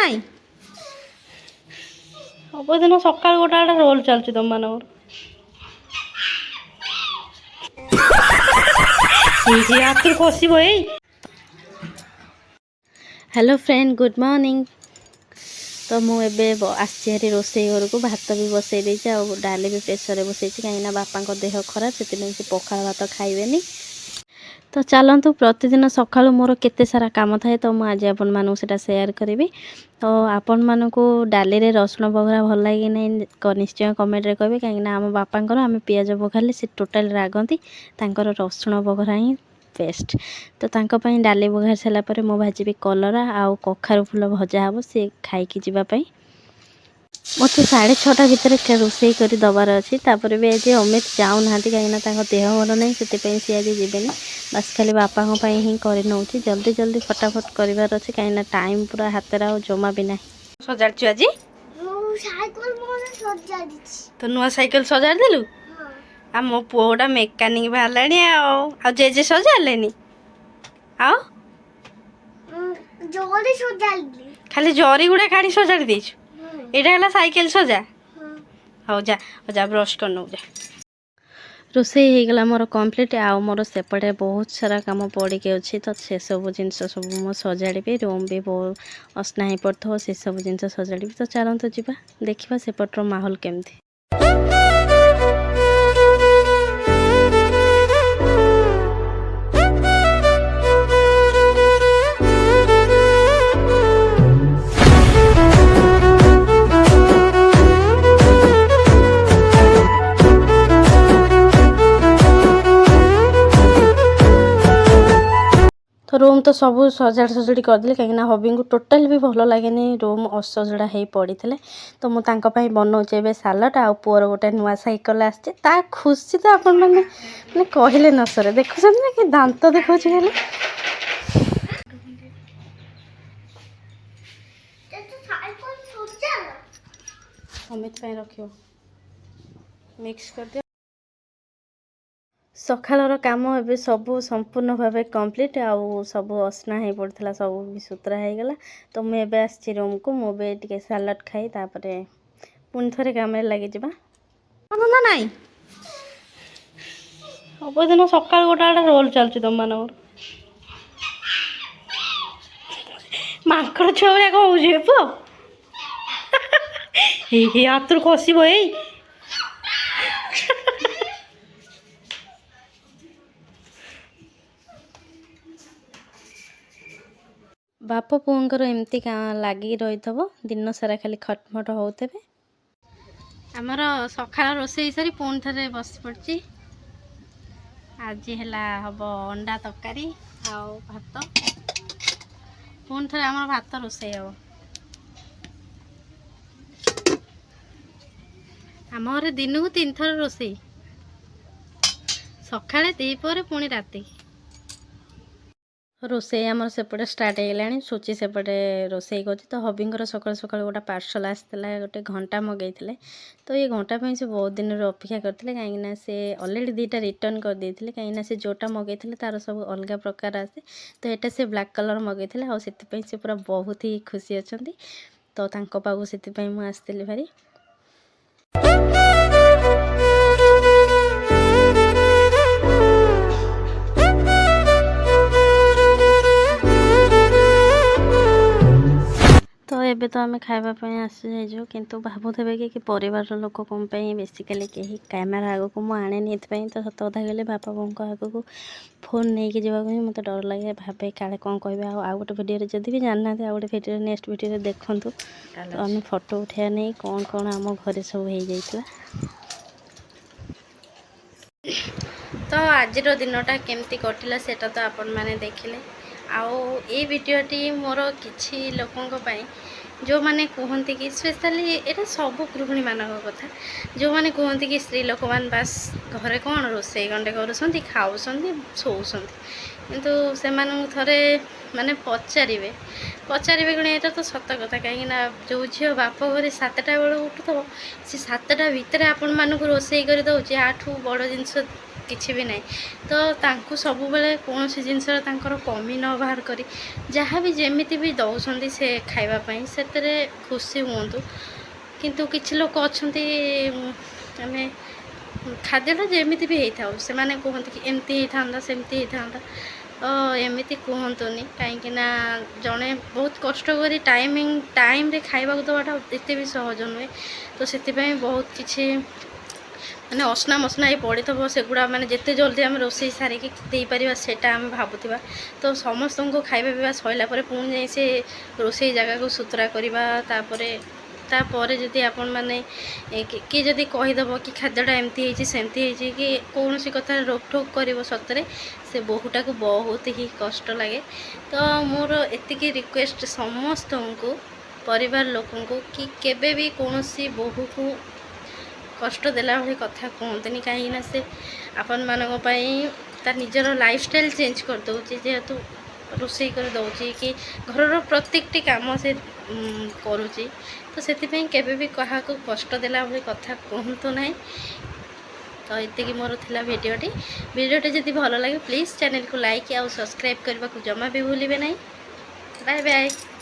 ନାହିଁ। ସବୁଦିନ ସକାଳୁ ଗୋଟେ ଗୋଟେ ରୋଲ୍ ଚାଲୁଛି ତମମାନଙ୍କର। ଏଇ ହାତରୁ ଖସିବ ଏଇ। Hello friend, good morning. ତ ମୁଁ ଏବେ ଆସିଛି ହାରି ରୋଷେଇ ଘରକୁ। ଭାତ ବି ବସେଇ ଦେଇଛି ଆଉ ଡାଲି ବି ପ୍ରେସରରେ ବସେଇଛି, କାହିଁକିନା ବାପାଙ୍କ ଦେହ ଖରାପ, ସେଥିପାଇଁ ସେ ପଖାଳ ଭାତ ଖାଇବେନି। ତ ଚାଲନ୍ତୁ, ପ୍ରତିଦିନ ସକାଳୁ ମୋର କେତେ ସାରା କାମ ଥାଏ, ତ ମୁଁ ଆଜି ଆପଣମାନଙ୍କୁ ସେଇଟା ସେୟାର କରିବି। ତ ଆପଣମାନଙ୍କୁ ଡାଲିରେ ରସୁଣ ବଘରା ଭଲ ଲାଗେ କି ନାହିଁ, ନିଶ୍ଚୟ କମେଣ୍ଟରେ କହିବେ, କାହିଁକିନା ଆମ ବାପାଙ୍କର ଆମେ ପିଆଜ ବଘାରିଲେ ସେ ଟୋଟାଲି ରାଗନ୍ତି। ତାଙ୍କର ରସୁଣ ବଘରା ହିଁ ବେଷ୍ଟ। ତ ତାଙ୍କ ପାଇଁ ଡାଲି ବଘାରି ସାରିଲା ପରେ ମୁଁ ଭାଜିବି କଲରା ଆଉ କଖାରୁ ଫୁଲ ଭଜା ହେବ ସେ ଖାଇକି ଯିବା ପାଇଁ। ମୋତେ 6:30 ଭିତରେ ରୋଷେଇ କରି ଦେବାର ଅଛି। ତାପରେ ବି ଆଜି ଅମିତ ଯାଉନାହାନ୍ତି, କାହିଁକିନା ତାଙ୍କ ଦେହ ଭଲ ନାହିଁ, ସେଥିପାଇଁ ସେ ଆଜି ଯିବେନି। ବାସ୍ ଖାଲି ବାପାଙ୍କ ପାଇଁ ହିଁ କରି ନେଉଛି। ଜଲ୍ଦି ଜଲ୍ଦି ଫଟାଫଟ କରିବାର ଅଛି, କାହିଁକିନା ଟାଇମ୍ ପୁରା ହାତରେ ଆଉ ଜମା ବି ନାହିଁ। ସଜାଡ଼ିଛୁ ଆଜି? ମୁଁ ସାଇକେଲ ମୋର ସଜାଡ଼ିଛି। ତ ନୂଆ ସାଇକେଲ ସଜାଡ଼ି ଦେଲୁ? ହଁ। ଆଉ ମୋ ପୁଅ ଗୋଟା ମେକାନିକ ବାହାରିଲାଣି। ଆଉ ଜେଜେ ସଜାଡ଼ିଲେନି ଆଉ? ଜରି ସଜାଡ଼ିଲି। ଖାଲି ଜରି ଗୁଡ଼ା କାଢ଼ି ସଜାଡ଼ି ଦେଇଛୁ? ହଁ। ଏଇଟା ହେଲା ସାଇକେଲ ସଜା? ହଁ। ହଉ ଯା, ହଉ ଯା, ବ୍ରଶ କରିନେବୁ ଯା। ରୋଷେଇ ହେଇଗଲା ମୋର କମ୍ପ୍ଲିଟ୍। ଆଉ ମୋର ସେପଟେ ବହୁତ ସାରା କାମ ପଡ଼ିକି ଅଛି, ତ ସେସବୁ ଜିନିଷ ସବୁ ମୁଁ ସଜାଡ଼ିବି। ରୁମ୍ ବି ବହୁତ ଅସନା ହେଇ ପଡ଼ିଥିବ, ସେସବୁ ଜିନିଷ ସଜାଡ଼ିବି। ତ ଚାଲନ୍ତୁ ଯିବା, ଦେଖିବା ସେପଟର ମାହୋଲ କେମିତି। ତ ରୁମ୍ ତ ସବୁ ସଜାଡ଼ି ସଜାଡ଼ି କରିଦେଲି, କାହିଁକିନା ହବିଙ୍କୁ ଟୋଟାଲି ବି ଭଲ ଲାଗେନି ରୁମ୍ ଅସଜଡ଼ା ହେଇ ପଡ଼ିଥିଲେ। ତ ମୁଁ ତାଙ୍କ ପାଇଁ ବନଉଛି ଏବେ ସାଲାଡ଼। ଆଉ ପୁଅର ଗୋଟେ ନୂଆ ସାଇକେଲ ଆସିଛି, ତା ଖୁସି ତ ଆପଣମାନେ ମାନେ କହିଲେ ନ ସରେ। ଦେଖୁଛନ୍ତି ନା କି ଦାନ୍ତ ଦେଖାଉଛି ଖାଲି। ସାଇକେଲ ସଜାଡ଼। ଅମିତ ପାଇଁ ରଖିବ, ମିକ୍ସ କରିଦିଅ। ସକାଳର କାମ ଏବେ ସବୁ ସମ୍ପୂର୍ଣ୍ଣ ଭାବେ କମ୍ପ୍ଲିଟ୍। ଆଉ ସବୁ ଅସନା ହେଇ ପଡ଼ିଥିଲା, ସବୁ ବି ସୁତୁରା ହେଇଗଲା। ତ ମୁଁ ଏବେ ଆସିଛି ରୁମ୍କୁ। ମୁଁ ଏବେ ଟିକେ ସାଲାଡ଼ ଖାଇ ତାପରେ ପୁଣି ଥରେ କାମରେ ଲାଗିଯିବା। ନା ନାହିଁ, ସବୁଦିନ ସକାଳୁ ଗୋଟେ ଗୋଟେ ରୋଲ୍ ଚାଲୁଛି ତମମାନଙ୍କର। ମାଙ୍କଡ଼ ଛୁଆ ଭଳିଆ କ'ଣ ହଉଛି ଏ ପୁଅ? ଏଇ ହାତରୁ ଖସିବ ଏଇ। ବାପ ପୁଅଙ୍କର ଏମିତି ଲାଗିକି ରହିଥିବ ଦିନ ସାରା, ଖାଲି ଖଟମଟ ହେଉଥିବେ। ଆମର ସକାଳ ରୋଷେଇ ସାରି ପୁଣି ଥରେ ବସି ପଡ଼ିଛି। ଆଜି ହେଲା ହବ ଅଣ୍ଡା ତରକାରୀ ଆଉ ଭାତ। ପୁଣି ଥରେ ଆମର ଭାତ ରୋଷେଇ ହବ। ଆମ ଘରେ ଦିନକୁ ତିନିଥର ରୋଷେଇ, ସକାଳେ, ଦ୍ୱିପହରେ, ପୁଣି ରାତି। ରୋଷେଇ ଆମର ସେପଟେ ଷ୍ଟାର୍ଟ ହେଇଗଲାଣି। ସୁଚି ସେପଟେ ରୋଷେଇ କରୁଛି। ତ ହବିଙ୍କର ସକାଳୁ ସକାଳୁ ଗୋଟେ ପାର୍ସଲ୍ ଆସିଥିଲା, ଗୋଟେ ଘଣ୍ଟା ମଗେଇଥିଲେ। ତ ଏ ଘଣ୍ଟା ପାଇଁ ସେ ବହୁତ ଦିନରୁ ଅପେକ୍ଷା କରିଥିଲେ, କାହିଁକିନା ସେ ଅଲରେଡ଼ି 2ଟା ରିଟର୍ନ କରିଦେଇଥିଲେ, କାହିଁକିନା ସେ ଯେଉଁଟା ମଗେଇଥିଲେ ତା'ର ସବୁ ଅଲଗା ପ୍ରକାର ଆସେ। ତ ଏଇଟା ସେ ବ୍ଲାକ୍ କଲର୍ ମଗେଇଥିଲେ ଆଉ ସେଥିପାଇଁ ସେ ପୁରା ବହୁତ ହି ଖୁସି ଅଛନ୍ତି। ତ ତାଙ୍କ ପାଖକୁ ସେଥିପାଇଁ ମୁଁ ଆସିଥିଲି ଭାରି। ତ ଏବେ ତ ଆମେ ଖାଇବା ପାଇଁ ଆସିଯାଇଛୁ, କିନ୍ତୁ ଭାବୁଥିବେ କି ପରିବାରର ଲୋକ କ'ଣ ପାଇଁ ବେସିକାଲି କେହି କ୍ୟାମେରା ଆଗକୁ ମୁଁ ଆଣେନି ଏଥିପାଇଁ। ତ ସତ କଥା କହିଲେ ବାପା ବୋଉଙ୍କ ଆଗକୁ ଫୋନ୍ ନେଇକି ଯିବାକୁ ହିଁ ମୋତେ ଡର ଲାଗେ। ଭାବେ କାଳେ କ'ଣ କହିବେ। ଆଉ ଗୋଟେ ଭିଡ଼ିଓରେ ଯଦି ବି ଜାଣିନାହାନ୍ତି, ଆଉ ଗୋଟେ ଭିଡ଼ିଓରେ, ନେକ୍ସଟ ଭିଡ଼ିଓରେ ଦେଖନ୍ତୁ। ତ ଆମେ ଫଟୋ ଉଠାଇବା ନେଇ କ'ଣ କ'ଣ ଆମ ଘରେ ସବୁ ହେଇଯାଇଥିଲା। ତ ଆଜିର ଦିନଟା କେମିତି କଟିଲା, ସେଇଟା ତ ଆପଣମାନେ ଦେଖିଲେ। ଆଉ ଏଇ ଭିଡ଼ିଓଟି ମୋର କିଛି ଲୋକଙ୍କ ପାଇଁ, ଯେଉଁମାନେ କୁହନ୍ତି କି, ସ୍ପେଶାଲି ଏଇଟା ସବୁ ଗୃହିଣୀମାନଙ୍କ କଥା, ଯେଉଁମାନେ କୁହନ୍ତି କି ସ୍ତ୍ରୀ ଲୋକମାନେ ବାସ୍ ଘରେ କ'ଣ ରୋଷେଇ ଗଣ୍ଡେ କରୁଛନ୍ତି, ଖାଉଛନ୍ତି, ଶୋଉଛନ୍ତି। କିନ୍ତୁ ସେମାନଙ୍କୁ ଥରେ ମାନେ ପଚାରିବେ କ'ଣ, ଏଇଟା ତ ସତ କଥା। କାହିଁକିନା ଯେଉଁ ଝିଅ ବାପ ଘରେ 7ଟା ବେଳୁ ଉଠୁଥିବ, ସେ 7ଟା ଭିତରେ ଆପଣମାନଙ୍କୁ ରୋଷେଇ କରି ଦେଉଛି, ୟାଠୁ ବଡ଼ ଜିନିଷ କିଛି ବି ନାହିଁ। ତ ତାଙ୍କୁ ସବୁବେଳେ କୌଣସି ଜିନିଷର ତାଙ୍କର କମି ନ ବାହାର କରି ଯାହା ବି ଯେମିତି ବି ଦେଉଛନ୍ତି ସେ ଖାଇବା ପାଇଁ, ସେଥିରେ ଖୁସି ହୁଅନ୍ତୁ। କିନ୍ତୁ କିଛି ଲୋକ ଅଛନ୍ତି, ମାନେ ଖାଦ୍ୟଟା ଯେମିତି ବି ହେଇଥାଉ, ସେମାନେ କୁହନ୍ତି କି ଏମିତି ହେଇଥାନ୍ତା, ସେମିତି ହେଇଥାନ୍ତା। ତ ଏମିତି କୁହନ୍ତୁନି, କାହିଁକିନା ଜଣେ ବହୁତ କଷ୍ଟ କରି ଟାଇମିଂ ଟାଇମ୍ରେ ଖାଇବାକୁ ଦେବାଟା ଏତେ ବି ସହଜ ନୁହେଁ। ତ ସେଥିପାଇଁ ବହୁତ କିଛି ମାନେ ଅସନା ମସନା ହେଇ ପଡ଼ିଥିବ, ସେଗୁଡ଼ା ମାନେ ଯେତେ ଜଲ୍ଦି ଆମେ ରୋଷେଇ ସାରିକି ଦେଇପାରିବା, ସେଇଟା ଆମେ ଭାବୁଥିବା। ତ ସମସ୍ତଙ୍କୁ ଖାଇବା ପିଇବା ସରିଲା ପରେ ପୁଣି ଯାଇ ସେ ରୋଷେଇ ଜାଗାକୁ ସୁତୁରା କରିବା। ତାପରେ ତାପରେ ଯଦି ଆପଣମାନେ କିଏ ଯଦି କହିଦେବ କି ଖାଦ୍ୟଟା ଏମିତି ହେଇଛି, ସେମିତି ହେଇଛି, କି କୌଣସି କଥାରେ ରୋକଠୋକ୍ କରିବ, ସତରେ ସେ ବୋହୂଟାକୁ ବହୁତ ହିଁ କଷ୍ଟ ଲାଗେ। ତ ମୋର ଏତିକି ରିକ୍ୱେଷ୍ଟ ସମସ୍ତଙ୍କୁ, ପରିବାର ଲୋକଙ୍କୁ, କି କେବେ ବି କୌଣସି ବୋହୂକୁ କଷ୍ଟ ଦେଲା ଭଳି କଥା କୁହନ୍ତୁନି, କାହିଁକିନା ସେ ଆପଣମାନଙ୍କ ପାଇଁ ତା ନିଜର ଲାଇଫଷ୍ଟାଇଲ୍ ଚେଞ୍ଜ କରିଦେଉଛି। ଯେହେତୁ ରୋଷେଇ କରି ଦେଉଛି କି ଘରର ପ୍ରତ୍ୟେକଟି କାମ ସେ କରୁଛି, ତ ସେଥିପାଇଁ କେବେ ବି କାହାକୁ କଷ୍ଟ ଦେଲା ଭଳି କଥା କୁହନ୍ତୁ ନାହିଁ। ତ ଏତିକି ମୋର ଥିଲା ଭିଡ଼ିଓଟି। ଭିଡ଼ିଓଟି ଯଦି ଭଲ ଲାଗେ, ପ୍ଲିଜ୍ ଚ୍ୟାନେଲକୁ ଲାଇକ୍ ଆଉ ସବସ୍କ୍ରାଇବ୍ କରିବାକୁ ଜମା ବି ଭୁଲିବେ ନାହିଁ। Bye bye.